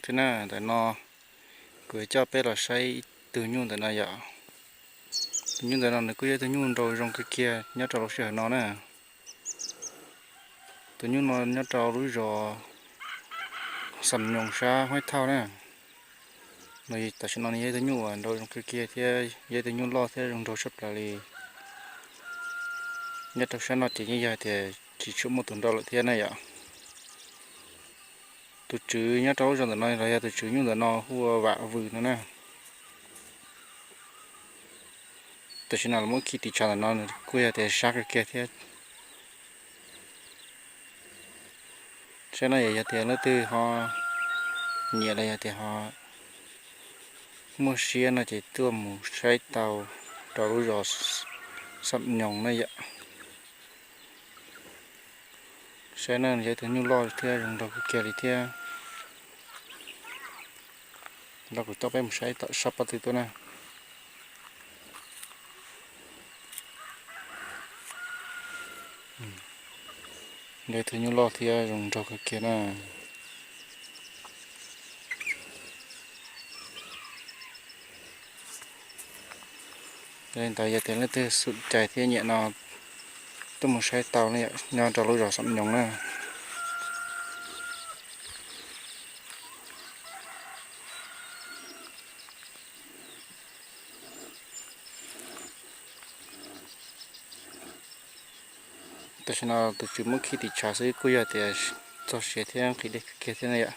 Ntawm no kuv coj peb los saib ib tug nyuj ntawm no yom. Tus nyuj ntawm no nws kuj yog ib tug nyuj nraug zoo kawg kiag nyob rau lub sij hawm no na. Tus nyuj no nyob rau lub zos Xam Nyoos sab Huaib Thauj na. Tam sim no nws yog ib tug nyuj uas nraug zoo kawg kiag thiab yog ib tug nyuj loj thiab zoo nraug tshaj plaws li. Nyob rau sab no ces yeej yog tias tsis tshua muaj tus nrauj lawm thiab na yom. Tus tswv nyob rau lub zos ntawm no los yog tus tswv nyuj ntawm no hu ua Vam Vws no na. Tam sim no los muab khi tis tshav ntawm no nws kuj yog tias sab kawg kiag thiab. Saib no yog tias leej twg ho nyiam los yog tias ho muaj siab no ces tuaj mus saib tau rau lub zos Xam Nyoos na yom. Saib na, yog ib tug nyuj loj thiab zoo nraug kawg kiag li thiab. Los kuv coj peb mus saib tom sab pob tw tuaj na. Yog ib tug nyuj loj thiab zoo nraug kawg kiag na. Yog li ntawd yog tias leej twg xum cai thiab nyiam no tuaj mus saib tau nyob rau lub zos Xam Nyoos na. Tam sim no tus tswv muab khi tis tshav xwb kuj yog tias txog siav thiab nqhis dej kawg kiag thiab na yom.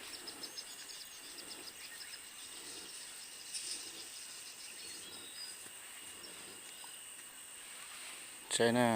Saib na.